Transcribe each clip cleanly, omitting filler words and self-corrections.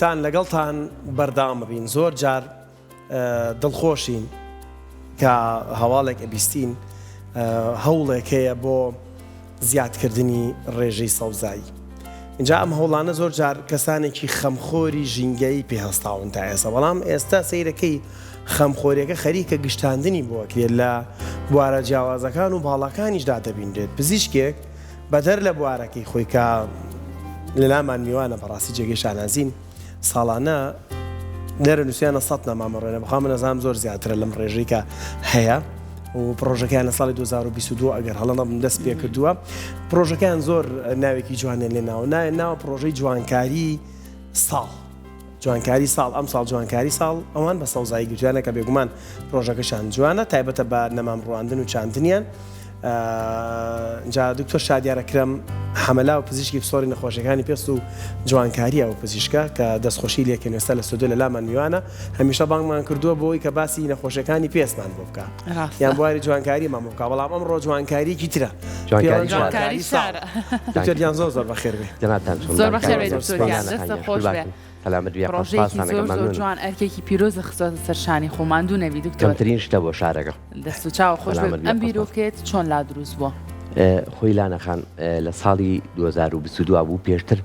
خۆشەویستان لەگەڵتان بەردەوام بین زۆر جار دڵخۆشین کە هەواڵێک ئەبیستین هەوڵێک هەیە بۆ زیادکردنی ڕێژەی سەوزایی اینجا ئەم هەوڵانە زۆر جار کەسانێکی خەمخۆری ژینگەیی پێ هەستاون تا ئێستا بەڵام ئێستا سەیرەکەی خەمخۆریەکە خەریکە گشتاندنی بۆ ئەکرێت لە بوارە جیاوازەکان و باڵاکانیشدا دەبینرێت پزیشکێک بەدەر لە بوارەکەی خۆی کە لەلامان میوانە بەڕاستی جێگەی شانازین ساڵانە لێرە نووسیانە سە نەمامە ڕێنە بەخوا من ئەزانم زۆر زیاترە لەم ڕێژەی کە هەیە و پرۆژەکەیان لە ساڵی 2022 ئەگەر هەڵە نەبم دەست پێ کردووە پرۆژەکەیان زۆر ناوێکی جوانیان لێ ناوە ناوێ ناوە پرۆژەی جوانکاری ساڵ جوانکاری ساڵ ئەم ساڵ جوانکاری ساڵ ئەوان بە سەوزایی گرتویانە کە بێگومان پرۆژەکەشان جوانە تایبەتە بە نەمام ڕواندن و چاندنیان جا دکتۆر شادیار ئەکرەم حەمەلا و پزیشکی پسۆڕی نەخۆشیەکانی پێست و جوانکاری ئەو پزیشکە کە دەستخۆشی لێکەین ئێستا لە ستۆدیۆ لە لامان میوانە هەمیشە بانگمان کردووە بۆی کە باسی نەخۆشیەکانی پێستمان بۆ بکا یان بواری جوانکاریمان بۆ بکا بەڵام ئەمڕۆ جوانکاریکی ترە جوانکاری جوانکاری ساڵ دکتۆر گیان زۆر زۆر بەخێر بێ جەنابتان چۆن زۆر بەخێر بێی دکتۆر گیان دەستت خۆش بێ. سەلامەت بی یاخوا پڕۆژەیەکی سوپاستان زۆر ئەکەم زۆر مەمنونم. جوان ئەرکێکی پیرۆزت خستۆتە سەر شانی خۆ ماندوو نەبی دکتۆر. کەمترین شتە بۆ شارەکە. دەست و چاوت خۆش بێت سەلامەت بی ئەم یاخوا سوپاس. بیرۆکەیەت چۆن لا دروست بووە؟ خۆی لانە خان لە ساڵی 2022 بوو پێشتر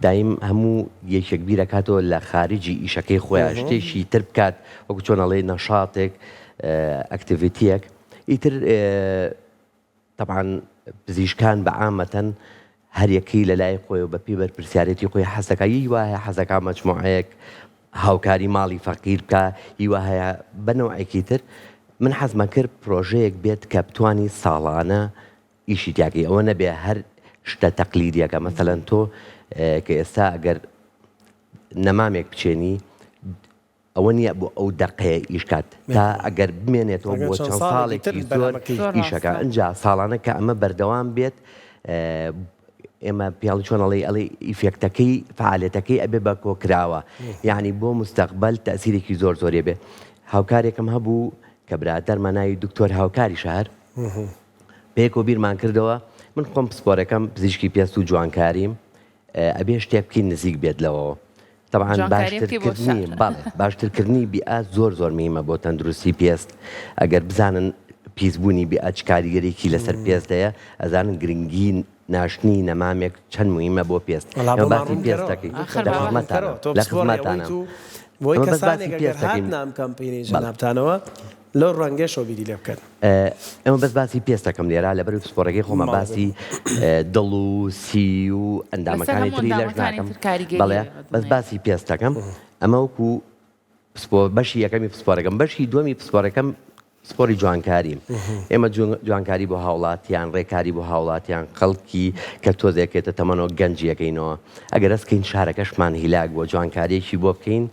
دایم هەموو یەکێک بیرەکاتەوە لە خارجی ئیشەکەی خۆیان شتێکی تر بکات وەکو چۆن ئەڵێ نەشاتێک activity یەک ئیتر تەبعەن پزیشکان بە عامەتەن هەر یەکەی لە لای خۆیەوە بە پێی بەرپرسیارێتی خۆی حەز دەکا یی وا هەیە حەز دەکا مەجموعەیەک هاوکاری ماڵی فەقیر بکا یی وا هەیە بە نەوعێکی تر من حەزمە کرد پرۆژەیەک بێت کە بتانی ساڵانە ئیشی تیاکەی ئەوە نەبێ هەر شتە تەقلیدیەکە مەسەلەن تۆ کە ئێستا ئەگەر نەمامێک بچێنی ئەوە نیە بۆ ئەو دەقەیە ئیش کات تا ئەگەر بمێنێتەوە بۆ چەند ساڵێکی زۆر ئیشەکە ئەجا ساڵانە کە ئەمە بەردەوام بێت ئێمە پیاڵی چۆن ئەڵێ ئەڵێ effect ەکەی فعالەتەکەی ئەبێ بە کۆکراوە یعنی بۆ مستەقبل تەسیرێکی زۆر زۆرێ بێ هاوکارێکم هەبوو کە برادەرمە ناوی دکتۆر هاوکاری شار پێکەوە بیرمان کردەوە من خۆم پسپۆرەکەم پزیشکی پێست و جوانکاریم ئەبێ شتێک بکەین نزیک بێت لەوەوە تەبعەن جوانکاریە بکەی بۆ باشترکردنی شار. بەڵێ باشترکردنی بیئە زۆر زۆر مهمە بۆ تەندروستی پێست ئەگەر بزانن پیسبوونی بیئە چ کاریگەرێکی لەسەر پێست هەیە ئەزانن گرنگی ناشتنی نەمامێک چەند مهمە بۆ پێست وەڵا ئێمە بۆمان باسی ڕوون پێست کەرەوە دەکەین ئاخر لە دکتۆر باوەڕ ڕوون خزمەتانە کەرەوە تۆ لە پسپۆڕی ئەوەیت خزمەتانە و بۆی ئێمە بەس باسی کەسانێک ئەگەر پێست دەکەین هاتنە ئەم کەمپینەی بەڵێ جەنابتانەوە لەو ڕەنگەشەوە بیری لێ بکەن. ئێمە بەس باسی پێست دەکەم لێرە لەبەر پسپۆڕەکەی خۆمە بەڵێ باسی دڵ و سی و لەسەر ئەندامەکانی هەموو تری لەش ئەندامەکانی ناکەم تر کاریگەری بەڵێ هەیە بە بەس دڵنیایی. باسی پێست دەکەم ئەمە وەکو پسپۆ بەشی یەکەمی پسپۆرەکەم بەشی دووەمی پسپۆرەکەم پسپۆری جوانکاریم ئێمە جوانکاری بۆ هاوڵاتیان ڕێکاری بۆ هاوڵاتیان خەڵکی کە تۆزێکێتە تەمەنەوە گەنجیەکەینەوە ئەگەر ئەسکەین شارەکەشمان هیلاک بووە جوانکاریەکی بۆ بکەین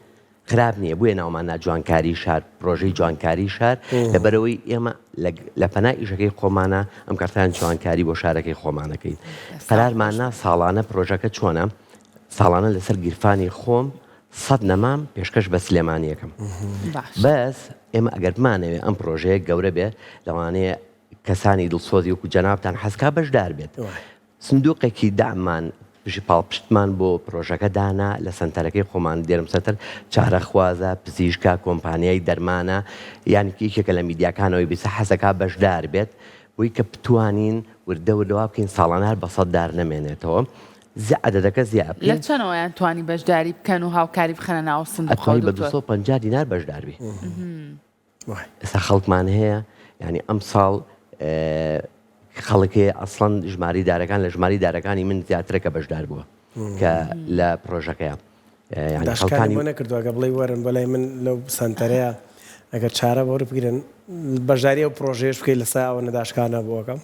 خراپ نییە بۆیە ناومان نا جوانکاری شار پرۆژەی جوانکاری شار لەبەرئەوەی ئێمە لە پەنا ئیشەکەی خۆمانە ئەم کاتان جوانکاری بۆ شارەکەی خۆمانەکەین قەرارمان نا ساڵانە پرۆژەکە چۆنە ساڵانە لەسەر گیرفانی خۆم سەد نەمام پێشکەش بە سلێمانیەکەم بەس ئێمە ئەگەر بمانەوێ ئەم پرۆژەیە گەورە بێ لەوانەیە کەسانی دڵسۆزی وەکو جەنابتان حەزکا بەشدار بێت سندوقێکی دەعممان بژی پاڵپشتمان بۆ پرۆژەکە دانا لە سەنتەرەکەی خۆمان دێرم سەنتەر چارەخوازە پزیشکە کۆمپانیای دەرمانە یان یەکێکە لە میدیاکانەوەی بیسە حەزەکا بەشدار بێت بۆی کە بتوانین وردە وردە وا بکەین ساڵانە هەر بە سەد دار نەمێنێتەوە زی عەدەدەکە زیا لە بکەین چەنەوە یان توانی بەشداری بکەن و هاوکاری بخەنە ناو سندوقەوە ئەتوانی بە دکتۆر؟ 250 دینار بەشدار بی ئێستا خەڵکمان هەیە یعنی ئەمساڵ خەڵک هەیە ئەسڵەن ژماری دارەکان لە ژماری دارەکانی من زیاترە کە بەشدار بووە کە لە پرۆژەکەیە خەڵکانی بۆ نەکردووە گە بڵێ وەرن بەلای من لەو سەنتەرەیە ئەگەر چارە بۆ بگرن بەشداری ئەو پرۆژەیەش بکەیت لەسەر ئەوە نەداشکانە بۆکەم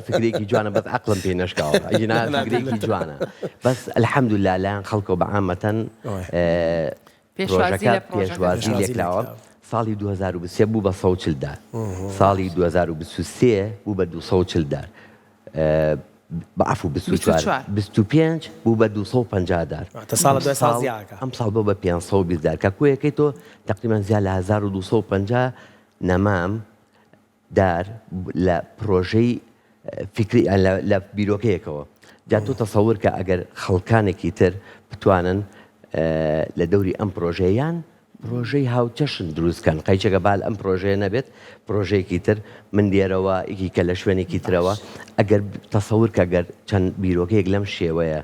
فکرێکی جوانە بەس عقلم پێ نەشکاوە فکرێکی جوانە بەس الحەمدلله لایەن خەڵکەوە بە عامەتەن پێشوازی پرۆژەکە لە پرۆژەکە پێشوازی پێشوازی لێکراوە لێکراوە. ساڵی 2023 بوو بە 140 دار ساڵی 2023 بوو بە 240 دار بە عەفو 24 24. 25 بوو بە 250 دار واتە ساڵە دوای ساڵ ئەمساڵ زیاکە. ئەمساڵ بوو بە 520 دار کە کۆیەکەی تۆ تقریبا زیاد لە 1250 نەمام دار لە پرۆژەی فیکری لە بیرۆکەیەکەوە. جا تۆ تەسەور کە ئەگەر خەڵکانێکی تر بتوانن لە دەوری ئەم پرۆژەیە یان پرۆژەی هاوچەشن دروست کەن قەیچەکە بال ئەم پرۆژەیە نەبێت پرۆژەیەکی تر من لێرەوە یەکی کە لە شوێنێکی ترەوە ئەگەر تەسەور کە گەر چەند بیرۆکەیەک لەم شێوەیە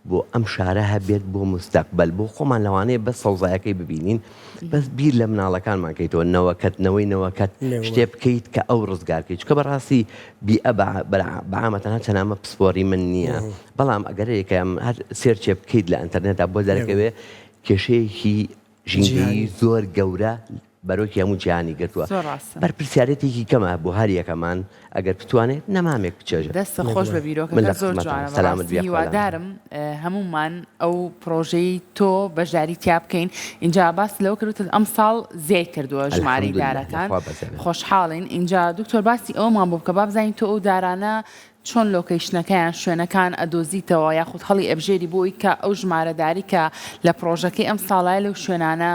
بۆ ئەم شارە هەبێت بۆ موستەقبەل بۆ خۆمان لەوانەیە بەس سەوزایەکەی ببینین بەس بیر لە مناڵەکانمان کەیتەوە نەوەکەت نەوەی نەوەکەت شتێ بکەیت کە ئەو ڕزگار کەیت چونکە بەڕاستی بیئە بە عامەتەن هەرچەند ئەمە پسپۆری من نییە بەڵام ئەگەر یەکەم هەر search ێ بکەیت لە ئەنتەرنێتا بۆ دەرەکەوێ کێشەیەکی ژینگەیی زۆر گەورە بەرۆکی هەموو جیهانی گرتووە. زۆر ڕاستە. بەرپرسیارێتێکی کەمە بۆ هەر یەکەمان ئەگەر بتوانێت نەمامێک بچێژێت. دەستت خۆش بە من بیرۆکەکە لە زۆر خزمەتم. جوانە سەلامت بەڕاستی بێ خوا لە هیوادارم هەموومان ئەو پڕۆژەی تۆ بەشداری تیا بکەین ئینجا باست لەوە کرد وتت ئەمساڵ زیای کردووە ژمارەی الحمدللە لە دارەکان خوا بەزێ بێت. خۆشحاڵین ئینجا دکتۆر باسی ئەوەمان بۆ بکە با بزانین تۆ ئەو دارانە چۆن location ەکەیان، شوێنەکان، ئەدۆزیتەوە یاخود هەڵی ئەبژێری بۆ ئەوی کە ئەو ژمارە داری کە لە پڕۆژەکەی ئەم ساڵایە لەو شوێنانە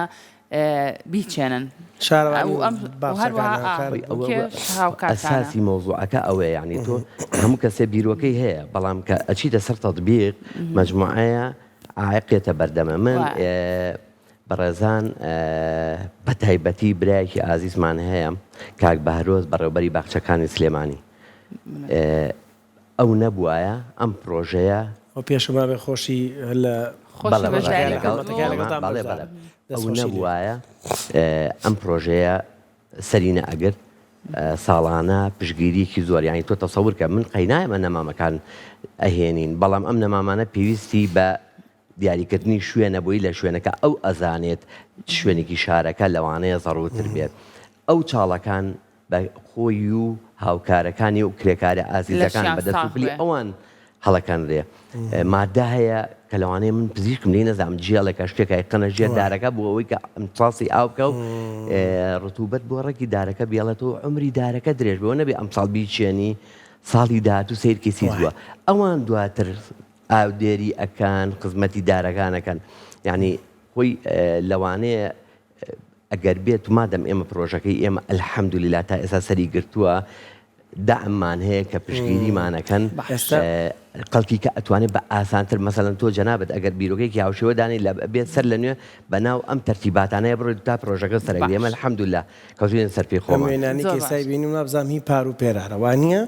بیچێنن؟ شارەوانی و و ئەم و هەروەها باخچەکان ئا هاوکار ئەوەی ئەوە کێش هاوکارتانە؟ ئەساسی مەوزوعەکە ئەوەیە یانی تۆ هەموو کەسێ بیرۆکەی هەیە بەڵام کە ئەچیتە سەر تەتبیق مەجموعەیە عائق یەتە بەردەمە من وایە. بەڕێزان بە تایبەتی برایەکی ئازیزمان هەیە کاک بەهرۆز بەڕێوبەری باخچەکانی سلێمانی ئەو نەبوایە ئەم پرۆژەیە. ئەو پێشم مابێ خۆشی لە خۆشی بەشداری کردووە. بەڵێ بەڵێ ئەو نەبوایە ئەم پرۆژەیە سەری نەئەگرت ساڵانە پشگیریەکی زۆر یانی تۆ تەسەور کە من قەینایەمە نەمامەکان ئەهێنین بەڵام ئەم نەمامانە پێویستی بە دیاریکردنی شوێنە بۆی لە شوێنەکە ئەو ئەزانێت چ شوێنێکی شارەکە لەوانەیە زەڕوتر بێت ئەو چاڵەکان بە خۆی و هاوکارەکانی و کرێکارە ئازیزەکان لەشیان بە دەست و ساغ پلی بێ. ئەوان هەڵەکەنرێ مادە هەیە کە لەوانەیە من پزیشکم لێی نەزانم جێڵێکە شتێکە ئەیقەنە ژێر دارەکە بۆ ئەوەی کە ئەمساسی ئاو بکە و ڕتوبەت بۆ ڕەگی دارەکە بێڵێتەوە عومری دارەکە درێژ بێ نەبێ ئەمساڵ بیچێنی ساڵی داهاتوو سەیرکەی سیس بووە ئەوان دواتر ئاودێری ئەکەن خزمەتی دارەکان ئەکەن یانی خۆی لەوانەیە ئەگەر بێت و مادەم ئێمە پرۆژەکەی ئێمە الحمدللە تا ئێستا سەری گرتووە دەعممان هەیە کە پشتگیریمانەکەن خەڵکی کە ئەتوانێت بە ئاسانتر مەسەلەن تۆ جەنابت ئەگەر بیرۆکەیەکی هاوشێوە دانێی لە بێت سەر لە نوێ بە ناو ئەم تەرتیباتانەیە بڕۆیت تا پرۆژەکە سەرەگری ئێمە الحمدللە کەوتوینە سەر پێی ئەم خۆمان. وێنانەی زۆر کە ئێستای باش. بینیم وابزانم هی پار و پێرارە وانییە؟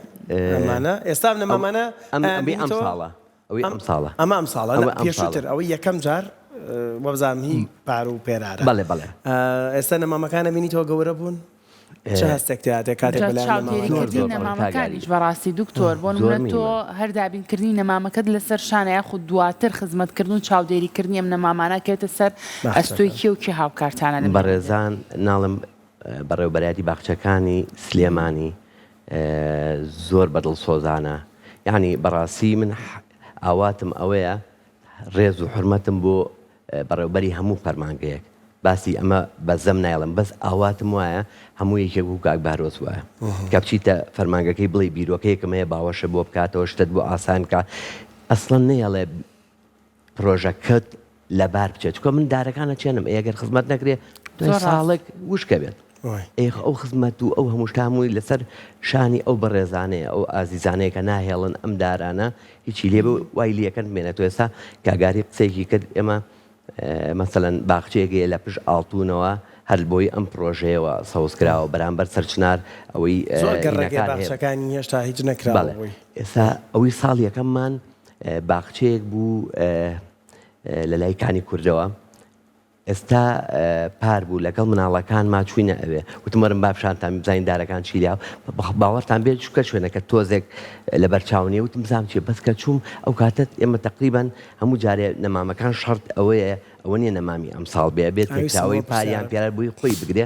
ئەمانە ئێستا ئەم نەمامانە ئەم ئەیان ئەمەی ئەم بینیتەوە؟ ساڵە ئەوەی ئەم ئەم ساڵە ئەمە ئەم ساڵە نا ئەوە ئەم ساڵە. پێشووتر ئەوەی یەکەم جار وابزانم هی پار و پێرارە. بەڵێ بەڵێ. ئێستا نەمامەکان ئەبینیتەوە گەورە بوون؟ چ هەستێک تیا دێ کاتێک جا بەلایان چاودێری نەمامەکان زۆر کردنی زۆر بەڵێ کاک ئاری. نەمامەکانیش بەڕاستی دکتۆر بۆ زۆر نمونە تۆ مهمە. هەر دابینکردنی نەمامەکەت لەسەر شانە یاخود دواتر خزمەتکردن و چاودێریکردنی ئەم نەمامانە ئەکەوێتە سەر ئەستۆی باخچەکان. کێ و کێ هاوکارتانە لەم نێوەندەدا؟ بەڕێزان ناڵێم بەڕێوبەرایەتی باخچەکانی سلێمانی زۆر بە دڵسۆزانە یانی بەڕاستی من ئاواتم ئەوەیە ڕێز و حورمەتم بۆ بەڕێوبەری هەموو فەرمانگەیەک باسی ئەمە بە زەم نایڵێم بەس ئاواتم وایە هەموو یەکێک وەکو کاک بەهرۆز وایە کە بچیتە فەرمانگەکەی بڵێی بیرۆکەیەکم هەیە باوەشە بۆ بکاتەوە شتت بۆ ئاسان کا ئەسڵەن نەیەڵێ پرۆژەکەت لەبار بچێت چونکە من دارەکان ئەچێنم ئێ گەر خزمەت نەکرێ دوای زۆر ڕاست. ساڵێک وشکە بێت وای. ئێ ئەو خزمەت و ئەو هەموو شتە هەمووی لەسەر شانی ئەو بەڕێزانەیە ئەو ئازیزانەیە کە ناهێڵن ئەم دارانە هیچی لێ بێ وای لێکەن بمێنێتەوە ئێستا کاگاری قسەیەکی کرد ئێمە مەسەلەن باخچەیەک هەیە لە پشت ئاڵتونەوە هەر بۆی ئەم پرۆژەیەوە سەوز کراوە بەرامبەر سەرچنار ئەوەی زۆر گەڕەکێ هینەکان هەیە باخچەکانی هێشتا هیچ نەکراوە بەڵێ بۆی. ئێستا ئەوەی ساڵ یەکەممان باخچەیەک بوو لە لای کانی کوردەوە ئێستا پار بوو لەگەڵ مناڵەکانما چوینە ئەوێ وتم وەرن با پیشانتان بزانین دارەکان چی لیا باوەڕتان بێت چونکە شوێنەکە تۆزێک لەبەر چاو نیە وتم بزانم چیە بەس کە چووم ئەو کاتە ئێمە تەقریبەن هەموو جارێ نەمامەکان شەرت ئەوەیە ئەوە نیە نەمامی ئەمساڵ بێ بێت ئاوی تێکراوەی سمۆ پاریان پرسیارە. پێرار بووی خۆی بگرێ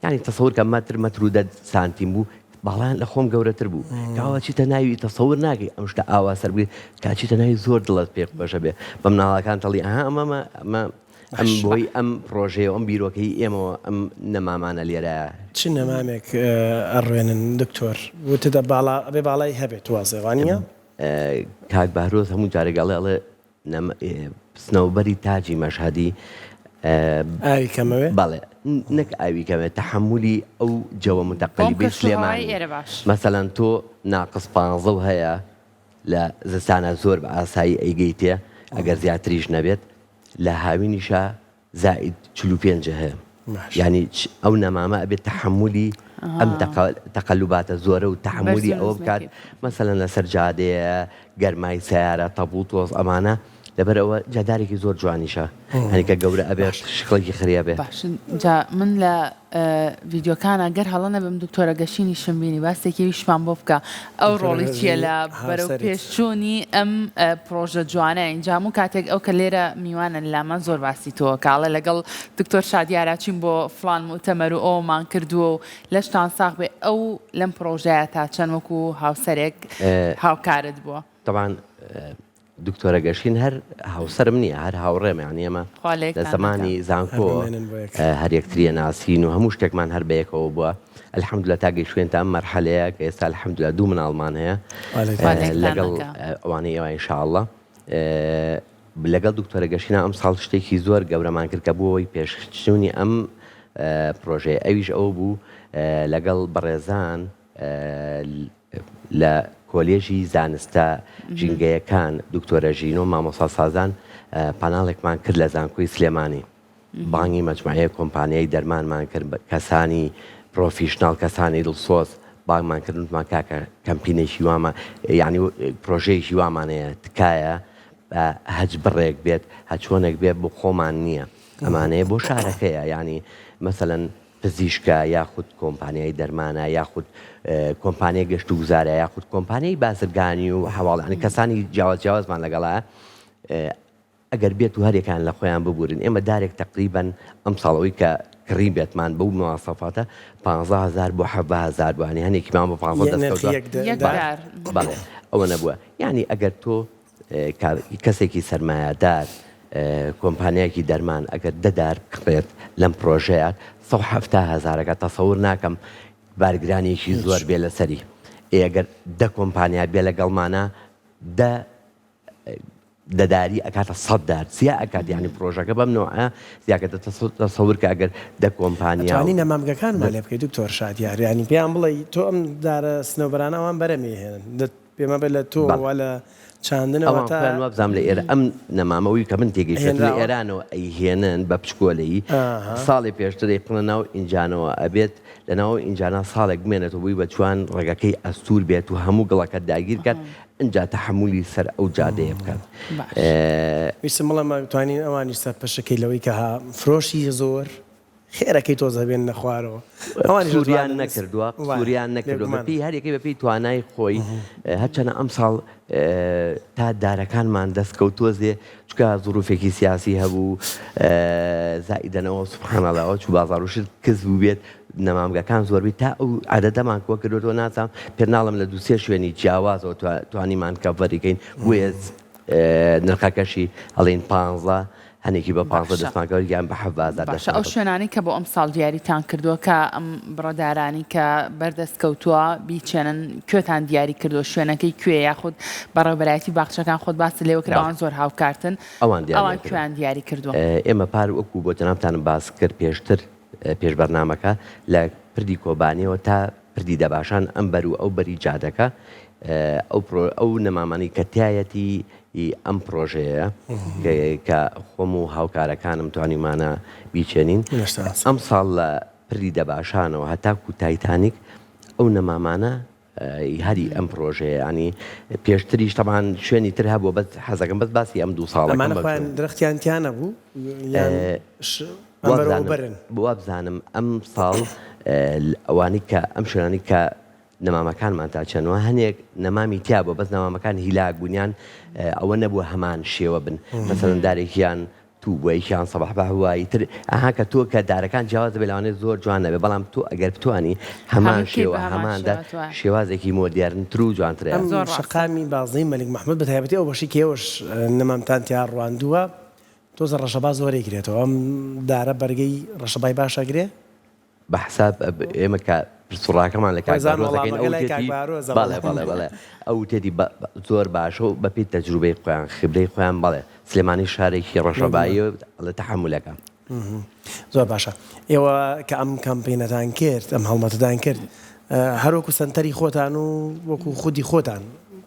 یانی تەسەور کە مەتر مەتر و دە سانتیم بوو باڵایان لە خۆم گەورەتر بوو کاوە چیتە ناوی تەسەور ناکەی ئەم شتە ئاوا سەر بگری کا چیتە ناوی زۆر دڵت پێ خۆشە بێ بە مناڵەکان تەڵی ئەها ئەمە ئەمە ئەم بۆی ئەم پرۆژەیە ئەم بیرۆکەی ئێمەوە ئەم نەمامانە لێرە چ نەمامێک ئەڕوێنن دکتۆر وتت باڵا ئەبێ باڵای هەبێت وازێ وانیە؟ کاک بەهرۆز هەموو جارێک ئەڵێ ئەڵێ سنەوبەری تاجی مەشهەدی ئاوی کەمەوێ؟ بەڵێ نەک ئاوی کەمێ تەحەمولی ئەو جەوە بۆم متەقەلیبەی کەش و هەوای سلێمانی ئێرە باش. مەسەلەن تۆ ناقس پانزە و هەیە. لە زستانا زۆر بە ئاسایی ئەیگەیتێ ئەگەر زیاتریش نەبێت لە هاوینیشا زائید 45 هەیە یانی ئەو نەمامە ئەبێت تەحەمولی ئەم تەقەلوباتە زۆرە و تەحەمولی ئەوە بکات مەسەلەن لەسەر جادەیە گەرمای سەیارە تەپ و تۆز ئەمانە لەبەر ئەوە جا دارێکی زۆر جوانیشە هەنی کە گەورە ئەبێت شکڵێکی خریا بێ. باش جا من لە ڤیدیۆکانا گەر هەڵە نەبم دکتۆرە گەشینیشم بینی باسێکی ویشمان بۆ بکە ئەو ڕۆڵی چیە لە بەرەو پێشچوونی ئەم پڕۆژە جوانە ئینجا هەموو کاتێک ئەو کە لێرە میوانن لامان زۆر باسی تۆ کاڵە لەگەڵ دکتۆر شادیارا چین بۆ فڵان موتەمەر و ئەومان کردووە و لەشتان ساغ بێ ئەو لەم پڕۆژەیە تا چەند وەکو هاوسەرێک هاوکارت بووە؟ تەبعەن دکتۆرە گەشین هەر هاوسەرم نییە هەر هاوڕێمە یانی ئێمە لە زەمانی زانکۆ هەر یەکتریە ناسین و هەموو شتێکمان هەر بەیەکەوە بووە الحمدلله تا گەیشتوین تا ئەم مەرحەلەیە کە ئێستا الحمدلله دوو مناڵمان هەیە لەگەڵ ئەوانەی ئێوە ان شاء الله لەگەڵ دکتۆرە گەشینا ئەم ساڵ شتێکی زۆر گەورەمان کرد کە بووەوەی پێشچوونی ئەم پرۆژەیە ئەویش ئەوە بوو لەگەڵ بەڕێزان لە کۆلێژی زانستە ژینگەیەکان دکتۆرە ژینۆ مامۆستا سازان پاناڵێکمان کرد لە زانکۆی سلێمانی بانگی مەجموعەیە کۆمپانیای دەرمانمان کرد کەسانی پرۆفیشناڵ کەسانی دڵسۆز بانگمان کرد وتمان کاکە کەمپینێکی وامان یعنی پرۆژەیەکی وامان هەیە تکایە بە هەچ بڕێک بێت هەچۆنێک بێت بۆ خۆمان نییە ئەمانەیە بۆ شارەکەیە یعنی مەسەلەن پزیشکە یاخود کۆمپانیای دەرمانە یاخود کۆمپانیای گەشت و گوزارە یاخود کۆمپانیای بازرگانی و هەواڵ یانی کەسانی جیاواز جیاوازمان لەگەڵە ئەگەر بێت و هەرێکان لە خۆیان ببورن ئێمە دارێک تقریبان ئەم ساڵەوەی کە کڕی بێتمان بەو مواسەفاتە 15000 بۆ 17000 بوانی هەنێکیمان بۆ 15 دەستکەوتووە بەڵێ ئەوە نەبووە یعنی ئەگەر تۆ کەسێکی سەرمایەدار کۆمپانیایەکی دەرمان ئەگەر دە دار بکڕێت لەم پرۆژەیە 170 هەزارەکە تەسەور ناکەم بارگرانیەکی زۆر بێ لەسەری ئێ ئەگەر دە کۆمپانیا بێ لەگەڵمانە دە دەداری ئەکاتە سەد دار زیا ئەکات یعنی پرۆژەکە بەم نوعە زیاکە تەسەور کە ئەگەر دە کۆمپانیا توانی نەمامگەکانمان لێ بکەی دکتۆر شادیار یعنی پێیان بڵێ تۆ ئەم دارە سنەوبەرانە ئەوان بەرەمێ هێنن پێمە بێ لە تۆ وا لە چاندنەوە ئەوان تا خۆیان وابزانم لە ئێرە ئەم نەمامە وی کە من تێگەیشتم لە هێنراوە؟ ئێرانەوە ئەیهێنن بە پچکۆلەیی ئاها. ساڵێ پێشتر ئەیقنە ناو ئینجانەوە ئەبێت لە ناو ئینجانا ساڵێک بمێنێتەوە بووی بە جوان ڕەگەکەی ئەستوور بێت و هەموو گڵەکە داگیر کات ئنجا تەحەمولی سەر ئەو جادەیە بکات باش. ویستم بڵێم توانین ئەوانیش سەرپەشەکەی لەوەی کە ها فرۆشی زۆر خێرەکەی تۆزە بێننە خوارەوە ئەوانیش قسوریان دەتوانن نەکردووە وایە قسوریان نەکردووە بێگومان. بەپێی هەریەکەی بەپێی توانای خۆی هەرچەنە ئەمساڵ تا دارەکانمان دەست کەوت تۆزێ چونکە زروفێکی سیاسی هەبوو زائیدەنەوە سبحان اللە ئەوە چوو بازاڕ و شت کز بووبێت نەمامگەکان زۆربەی تا ئەو عەدەدەمان کۆ کردووەتەوە نازانم پێت ناڵێم لە دوو سێ شوێنی جیاوازەوە توانیمان کەڤەری کەین بۆیە نرخەکەشی ئەڵێین پانزە هەنێکی بە پانزە باشە. دەستمان کەوت یان بە حەڤهەزار باشە دەستمان ئەو کەوت. شوێنانەی کە بۆ ئەمساڵ دیاریتان کردووە کە ئەم بڕە دارانەی کە بەردەست کەوتووە بیچێنن کوێتان دیاری کردووە شوێنەکەی کوێ یاخود بەڕێوەبەرایەتی باخچەکان خۆت باست لێوە کرد بەڵێ. ئەوان زۆر هاوکارتن ئەوان ئەوان دیاریان کردووە. کوێیان دیاری کردووە؟ ئێمە پار وەکوو بۆ جەنابتانم باس کرد پێشتر پێش بەرنامەکە لە پردی کۆبانێوە تا پردی دەباشان ئەم بەر و ئەو بەری جادەکە ئەو پرۆ ئەو نەمامانەی کە تیایەتی ی ئەم پرۆژەیەیە کە خۆم و هاوکارەکانم توانیومانە بیچێنین ئەمساڵ لە پردی دەباشانەوە هەتاکو تایتانیک ئەو نەمامانە هەری ئەم پرۆژەیە ینی پێشتریش تەمان شوێنی تر هەبووە بەس حەزەکەم بەس باسی ئەم دوو ساڵەکەم ئەمانە خۆیان درەختیان تیا نەبوو یان وابزانم وابزانم ئەم ساڵ ئەوانی کە ئەم شوێنانی کە نەمامەکانمان تا چەنوە هەنێک نەمامی تیا بووە بەس نەمامەکان هیلاک بوون یان ئەوە نەبووە هەمان شێوە بن مەسەلەن دارێکیان توو بووە یەکیان سەباح بووە ئیتر ئەها کە تۆ کە دارەکان جیاواز دەبێت لەوانەیە زۆر جوان نەبێت بەڵام تۆ ئەگەر بتوانی هەمان هەموو کەی شێوە بە هەمان هەمان دار شێوە توایە. شێوازێکی مۆدێرنتر و جوانترە ئەم زۆر ڕاستە. شەقامی بازنەی مەلیک مەحمود بە تایبەتی ئەو بەشەی کە ئێوەش نەمامتان تیا ڕواندووە تۆزە ڕەشەبا زۆر ئەیگرێتەوە ئەم دارە بەرگەی ڕەشەبای باش ئەگرێ؟ بە حساب ئێمە کە پرس و ڕاکەمان لە کاک وەزان بارۆز دەکەین وەڵامەکە ئەو لای کاک وتێتی بارۆزە بەڵێ وەڵام بەڵێ بەڵێ ئەو وتێتی بە زۆر باشە و بەپێی تەجروبەی خۆیان خبرەی خۆیان بەڵێ سلێمانی شارێکی بێگومان ڕەشەباییە و ئەڵێ تەحەمولەکە. زۆر باشە ئێوە کە ئەم کەمپینەتان کرد ئەم هەڵمەتەتان کرد هەر وەکو سەنتەری خۆتان و وەکو خودی خۆتان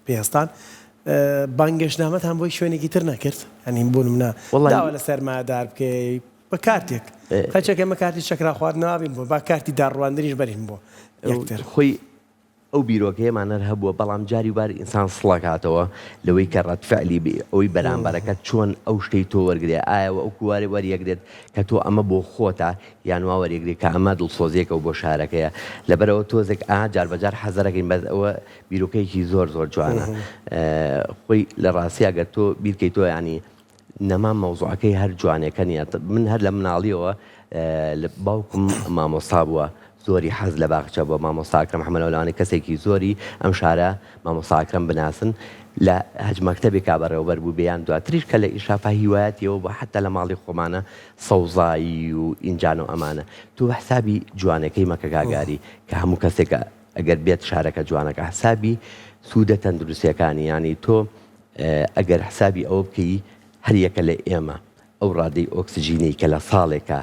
پێستان. بانگێشتنامەتان بۆ هیچ شوێنێکی تر نەکرد؟ یانی بۆ نمونە داوا لە سەرمایەدار بکەی بە کارتێک قەچێک ئێمە کارتی شەکرا خواردنەوە بین بۆ با کارتی داڕواندنیش بەرین بۆ یەکتر. خۆی ئەو بیرۆکەیەمان هەر هەبووە بەڵام جاری وبار ئینسان سڵەکاتەوە لەوەی کە ڕەد فعلی بی ئەوەی بەرامبەرەکەت چۆن ئەو شتەی تۆ وەرگرێ ئایا وەکو وارێ وەریەگرێت کە تۆ ئەمە بۆ خۆتە یان وا وەریەگرێ کە ئەمە دڵسۆزیەکە و بۆ شارەکەیە لەبەرئەوە تۆزێک ئا جاربەجار حەزەرەکەین بەس ئەوە بیرۆکەیەکی زۆر زۆر جوانە خۆی لە ڕاستیا گەر تۆ بیرکەیتەوە یانی نەمام مەوزوعەکەی هەر جوانێکە نیە من هەر لە مناڵیەوە باوکم مامۆستا بووە زۆری حەز لە باخچە بووە مامۆستا ئەکرەم حەمەلەوە لەوانەیە کەسێکی زۆری ئەم شارە مامۆستا ئەکرەم بناسن لە هەج مەکتەبێکا بەڕێوەبەر بوو بێیان دواتریش کە لە ئیشرافا هیوایەتیەوە بوو حەتا لە ماڵی خۆمانە سەوزایی و ئینجانە و ئەمانە تۆ حسابی جوانەکەی مەکە گاگاری کە هەموو کەسێکە ئەگەر بێت شارەکە جوانەکە حسابی سوودە تەندروستیەکانی یانی تۆ ئەگەر حسابی ئەوە بکەی هەر یەکە لە ئێمە ئەو ڕادەی ئۆکسجینەی کە لە ساڵێکا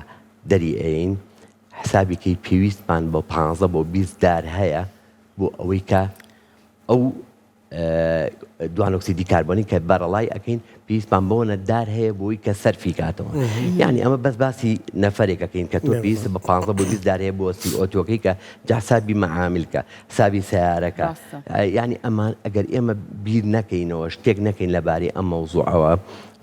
دەری ئەیەین حسابی کەی پێویستمان بە پانزە بۆ 20 دار هەیە بۆ ئەوەی کە ئەو دوانۆکسیدی کاربۆنی کە بەرەڵای ئەکەین پێویستمان بەوەنە دار هەیە بۆی کە سەرفی کاتەوە یعنی ئەمە بەس باسی نەفرێک ئەکەین کە تۆ پێویست بە 15 بۆ 20 دار هەیە بۆ سی ئۆتۆکەی کە جا حسابی مەعاملکە حسابی سیارەکە یعنی ئەمان ئەگەر ئێمە بیر نەکەینەوە شتێک نەکەین لەبارەی ئەم مەوزوعەوە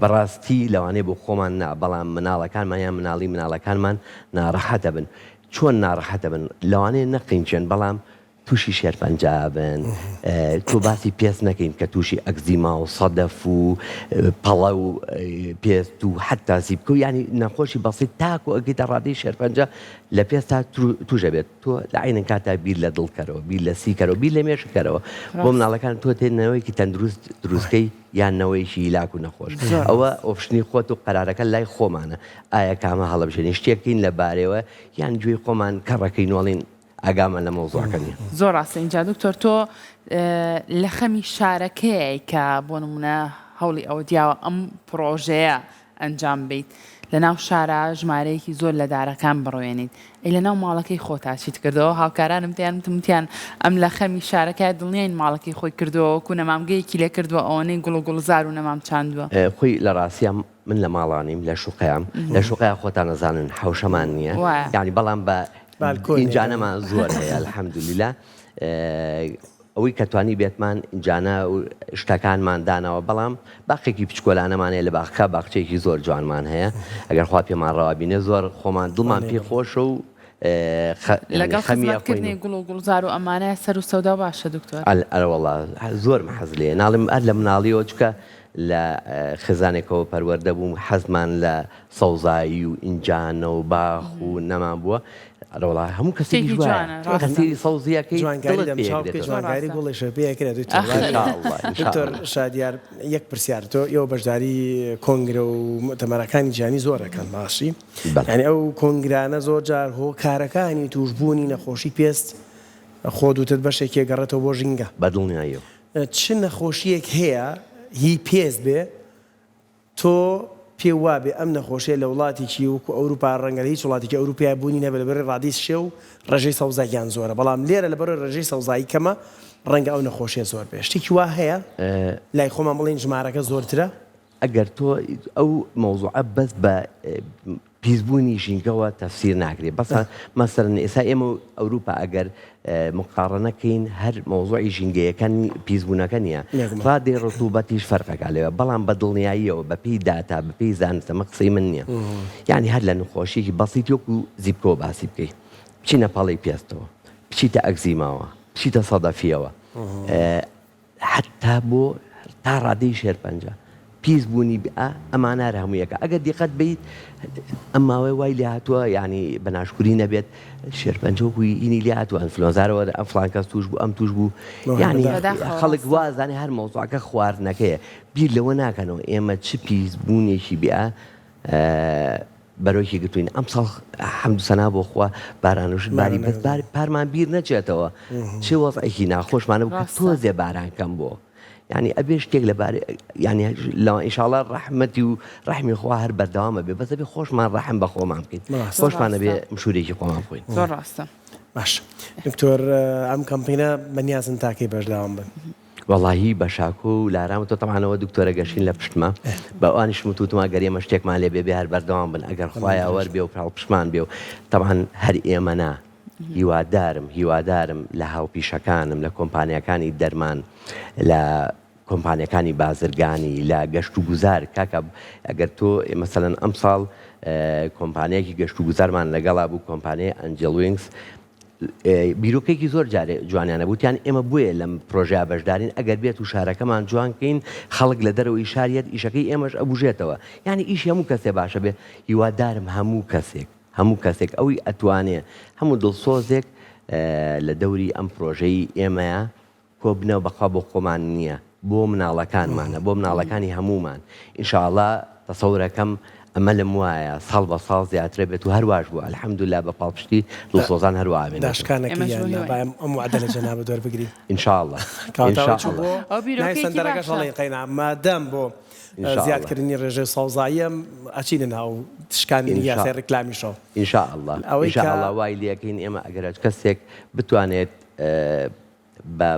بەڕاستی لەوانەیە بۆ خۆمان نا بەڵام مناڵەکانمان یان مناڵی مناڵەکانمان ناڕەحەتە بن چۆن ناڕەحەتە بن لەوانەیە نەقینچێن بەڵام تووشی شێرپەنجە بن، تۆ باسی پێست نەکەین کە تووشی ئەکزیما و سەدەف و پەڵە و پێست و حتا زیپکە و یانی نەخۆشی بەسیت تاکو ئەگەیتە ڕادەی شێرپەنجە لە پێستا تووشە بێت تۆ لە عینەن کاتا بیر لە دڵ کەرەوە بیر لە سی کەرەوە بیر لە مێشک کەرەوە بۆ مناڵەکان تۆ تێ نەوەیەکی تەندروست دروستکەی یان نەوەیەکی هیلاک و نەخۆش ئەوە option ی خۆت و قەرارەکە لای خۆمانە ئایا کامە هەڵبژێنین شتێکین لە بارەوە یان گوێی خۆمان کەڕەکەین وەڵین ئاگامان لە مەوزوعەکە نیە. زۆر ڕاستە ئینجا دکتۆر تۆ لە خەمی شارەکەیای کە بۆ نمونە هەوڵی ئەوە دیاوە ئەم پڕۆژەیە ئەنجام بیت لە ناو شارا ژمارەیەکی زۆر لە دارەکان بڕوێنیت ئەی لە ناو ماڵەکەی خۆتا چیت کردەوە هاوکارانم پێیان وتم وتیان ئەم لە خەمی شارەکەیە دڵنیاین ماڵەکەی خۆی کردووە وەکو نەمامگەیەکی لێ کردووە ئەوەنەی گوڵ و گوڵزار و نەمام چاندووە. خۆی لە ڕاستیا من لە ماڵا نیم لە شوقەیام لە شوقەیا خۆتان ئەزانن حەوشەمان نییە یانی بەڵام بە ئینجانەمان زۆر هەیە الحمدللە ئەوەی کە توانی بێتمان ئینجانە شتەکانمان داناوە بەڵام باخێکی بچکۆلانەمان هەیە لە باخەکە باخچەیەکی زۆر جوانمان هەیە ئەگەر خوا پێمان ڕەوا بینێ زۆر خۆمان دڵمان پێ خۆشە و لەگەڵ خزمەتکردنی گوڵ و گوڵزار و ئەمانە سەر و سەودا باشە دکتۆر؟ ئەرەوەڵا زۆرم حەز لێیە ناڵێم هەر لە مناڵیەوە چونکە لە خێزانێکەوە پەروەردە بووم حەزمان لە سەوزایی و ئینجانە و باخ و نەمان بووە ئەرەوەڵا هەموو کەسێکیش وایە کەسی سەوزیەکەی جوانکاری دەم چاو بکەی جوانکاری گوڵیشە پێ ئەکرێت دکتۆر شادیار یەک پرسیار تۆ ئێوە بەشداری کۆنگرە و موئتەمەرەکانی جیهانی زۆر ئەکەن باشی یانی ئەو کۆنگرانە زۆر جار هۆکارەکانی تووشبوونی نەخۆشی پێست خۆت وتت بەشێکی ئەگەڕێتەوە بۆ ژینگە. بە دڵنیاییەوە. چ نەخۆشییەک هەیە هی پێست بێ تۆ پێو وابێ ئەم نەخۆشیە لە وڵاتێکی وەکو ئەوروپا ڕەنگە لە هیچ وڵاتێکی ئەوروپیا بوونی نەبێ لەبەرئەوەی ڕادەی شێ و ڕێژەی سەوزاییان زۆرە بەڵام لێرە لەبەرئەوەی ڕێژەی سەوزایی کەمە ڕەنگە ئەو نەخۆشیە زۆر بێ شتێکی وا هەیە لای خۆمان بڵێین ژمارەکە زۆرترە؟ ئەگەر تۆ ئەو مەوزوعە بەس بە پیسبوونی ژینگەوە تەفسیر ناکرێ بەس مەسەرن ئێستا ئێمە و ئەوروپا ئەگەر مقاڕنە کەین هەر مەوزوعی ژینگەیەکە پیسبوونەکە نییە ڕادەی ڕتوبەتیش فەرقەکە لەوێ بەڵام بە دڵنیاییەوە بە پێی داتا بە پێی زانست ئەمە قسەی من نییە یعنی هەر لە نەخۆشیەکی بەسیت وەکو زیپکەوە باسی بکەی بچینە پەڵەی پێستەوە بچیتە ئەکزیماوە بچیتە سەدەفیەوە حەتتا بۆ تا ڕادەی شێرپەنجە، پیس بوونی ئا ئەمانە هەر هەموو یەکە ئەگەر دیقەت بەیت ئەم ماوەیە وای لێ هاتووە یانی بە ناشکوری نەبێت شێرپەنجە وەکو هینی لێ هاتووە ئەنفلۆنزارەوە ئەم فڵان کەس تووش بوو ئەم تووش بوو یانی بەداخەوە خەڵک ڕاستە. وا ئەزانێ هەر مەوزوعەکە خواردنەکەیە بیر لەوە ناکەنەوە ئێمە چ پیس بوونێکی بێ بەرۆکی گرتوین ئەمساڵ حەمد و سەنا بۆ خوا باران و شت باری بەس بار پارمان بیر نەچێتەوە چ وەزعێکی ناخۆشمانە بوو کە تۆزێ باران کەم بۆ یعنی ئەبێ شتێک لە بار یعنی لە ئینشاڵڵا ڕەحمەتی و ڕەحمی خوا هەر بەردەوامە بێ بەس ئەبێ خۆشمان ڕەحم بە خۆمان بکەین خۆشمان ئەبێ مشورێکی خۆمان بخۆین زۆر ڕاستە باش دکتۆر ئەم کەمپینە بەنیازن تاکەی بەردەوام بن؟ وەڵاهی بە شاکۆ و لارام وتوە تەبعەن ئەوە دکتۆرە گەشین لە پشتمە بە ئەوانیشم وتوتم ئەگەر ئێمە شتێکمان لێ بێ بێ هەر بەردەوام بن ئەگەر خوا یاوەر بێ و پاڵپشتمان بێ و تەبعەن هەر ئێمە نا هیوادارم هیوادارم لە هاوپیشەکانم لە کۆمپانیاکانی دەرمان لە کۆمپانیەکانی بازرگانی لە گەشت و گوزار کاکە ئەگەر تۆ مەسەلەن ئەمساڵ کۆمپانیایەکی گەشت و گوزارمان لەگەڵا بوو کۆمپانیای ئەنجێل وینگس بیرۆکەیەکی زۆر جارێ جوانیانە وتیان ئێمە بۆیە لەم پرۆژەیە بەشدارین ئەگەر بێت و شارەکەمان جوان کەین خەڵک لە دەرەوەی شاریەت ئیشەکەی ئێمەش ئەبوژێتەوە یعنی ئیشی هەموو کەسێ باشە بێ هیوادارم هەموو کەسێک هەموو کەسێک ئەوی ئەتوانێ هەموو دڵسۆزێک لە دەوری ئەم پرۆژەی ئێمەیە کۆبنەوە بەخوا بۆ خۆمان نیە بۆ مناڵەکانمانە بۆ مناڵەکانی هەموومان ان شاء اللە تەسەورەکەم ئەمەلم وایە ساڵ بە ساڵ زیاترە بێت و هەرواش بووە الحمدللە بە پاڵپشتی دڵسۆزان هەروا ئەمێنێتەوە. داشکانەکەی ئێمەش یان نا بۆ با ئەم وەعدە لە جەنابت وەربگرین. ان شاء اللە کەواتە ان ئەوە شاء چوو اللە. بۆ ئەو ناوی بیرۆکەیەکی سەنتەرەکەش باشە. هەڵێین قەینا مادام بۆ ان شاء اللە. زیادکردنی ڕێژەی سەوزاییە ئەچینە ناو شکاندنی ان شاء یاسای ڕیکلامیشەوە. ان شاء اللە ئەوەی ان شاء کە اللە وای لێکەین ئێمە ئەگەر هەچ کەسێک بتوانێت بە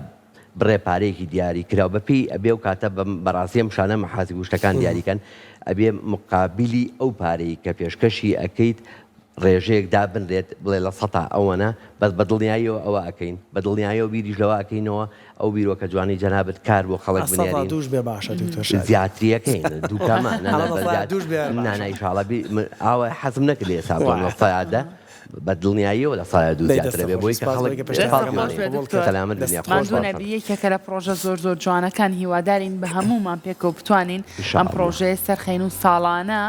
بڕێ پارەیەکی دیاری کراو بە پێی ئەبێ ئەو کاتە بە بەڕاستی ئەم شانە مەحاسیب و شتەکان دیاریکەن ئەبێ مقابلی ئەو پارەی کە پێشکەشی ئەکەیت ڕێژەیەک دابنرێت بڵێ لە سەتا ئەوەنە بەس بە دڵنیاییەوە ئەوە ئەکەین بە دڵنیاییەوە بیریش لەوە ئەکەینەوە ئەو بیرۆکە جوانەی جەنابت کار بۆ خەڵک لە سەتا بنێرین دووش بێ باشە دکتۆر شادی زیاتری ئەکەین دووکەمە نا نا ئەڵێ بە لە سەتا زیاد دووش بێ هەر نا باشە نا ئیشاڵا بی ئاوا حەزم نەکرد لە ئێستا بڵێم لە وایە. سەیا دە بە دڵنیاییەوە لە ساڵی دوو دەی زیاترە دەستت بێ خۆش بۆی کە سپاس خەڵک بۆی کە دەستت پشتیوانیمان خۆش پاڵپیان بێ قبوڵ دکتۆر. کرد سەلامەت بن دەستت یاخوا خۆش ماندوو بێ. نەبی یەکێکە لە پڕۆژە زۆر زۆر جوانەکان هیوادارین بە هەموومان پێکەوە بتوانین ان شاء ئەم اللە. پڕۆژەیە سەرخەین و ساڵانە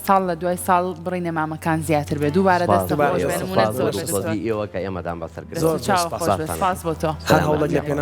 ساڵ لە دوای ساڵ بڕی نەمامەکان زیاتر بێ دووبارە سپاس دەستت بۆ دووبارە خۆش بێ ئێوە دەستت نمونەت سپاس خۆش بۆ زۆر بێ بێ. دکتۆر دڵسۆزی ئێوە کە ئێمەتان بەسەر دەست زۆر و کردووە زۆر چاوە سپاس. خۆش بێ سپاستان سپاس ئەکەم بۆ تۆ هەر سەلامەت هەوڵێک بن لە یاخوا. پێناو.